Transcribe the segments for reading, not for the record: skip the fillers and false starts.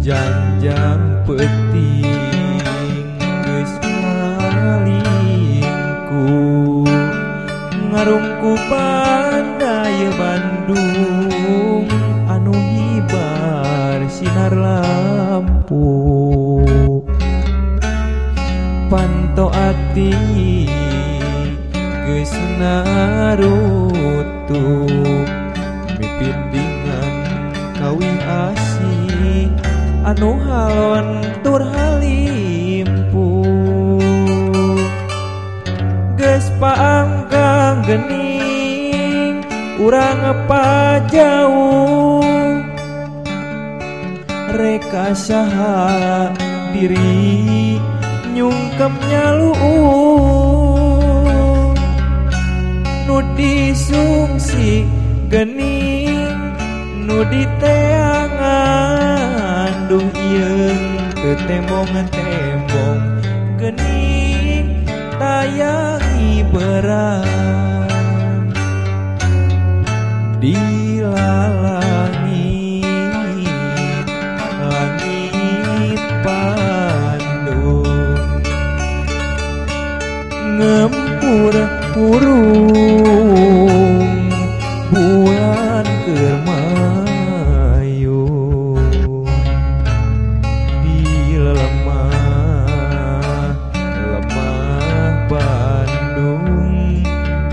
Jangjang peuting geus ngalingku ngarungku pandai Bandung anu hibar sinar lampu. Panto ati geus narutup mipindingan kawih asih anu halon tur halimpu. Geus paanggang geuning urang pajauh reka saha diri nyungkem nyalu'u nu disungsi gening nu diteangan duh ieung teu tembong-tembong gening tayangi berang di lalangit langit Bandung ngempur hurung bulan keur mayung di lemah lemah Bandung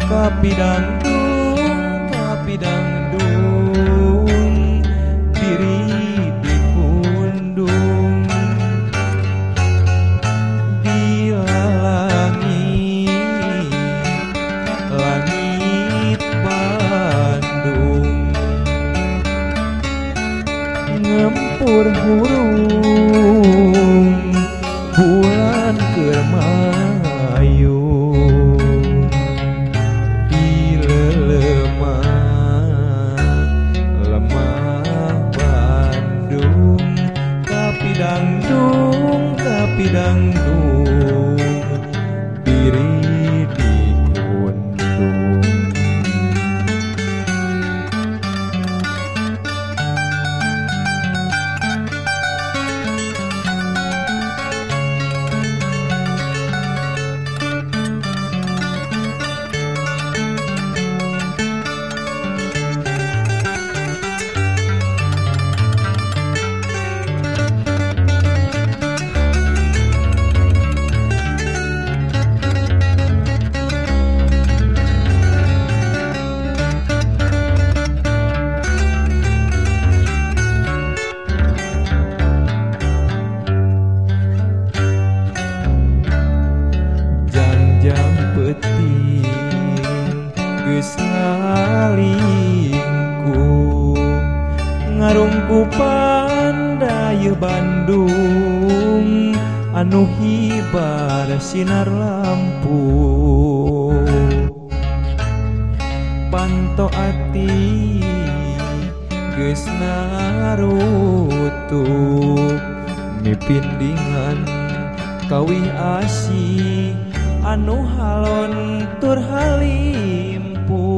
kapidangdung kapidangdung diri dikundung di lalangit langit Bandung ngempur hurung bulan keur mayung di lelemah lemah Bandung kapidangdung kapidangdung diri dikundung. Jangjang peuting geus ngalingku ngarungku pandai Bandung anu hibar sinar lampu. Panto ati geus narutup mipindingan kawih asih anu halon tur halimpu.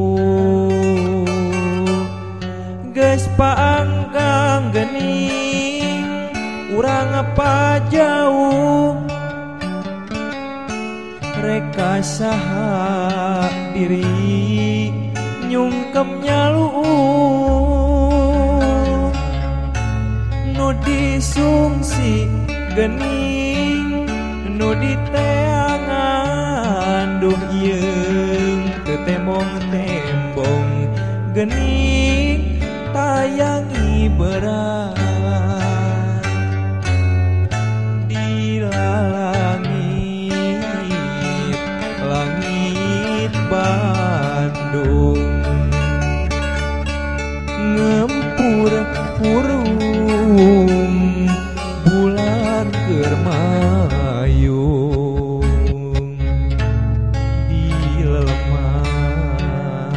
Geus paanggang geuning urang pajauh reka saha diri nyungkem nyalu'u nu disungsi geuning nu diteangan duh ieung teu tembong-tembong geuning tayangi berang di lalangit langit Bandung ngempur hurung bulan keur mayung di lemah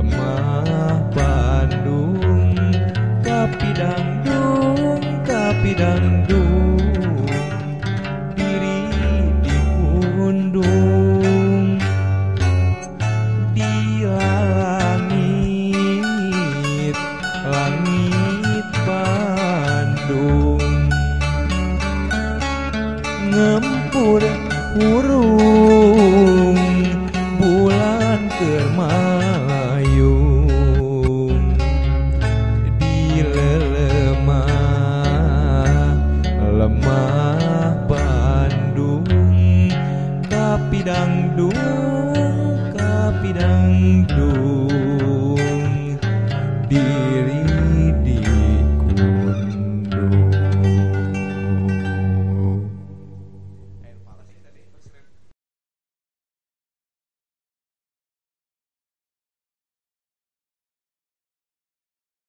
lemah Bandung kapidangdung kapidangdung diri dikundung di lalangit langit Bandung. Kapidangdung, kapidangdung.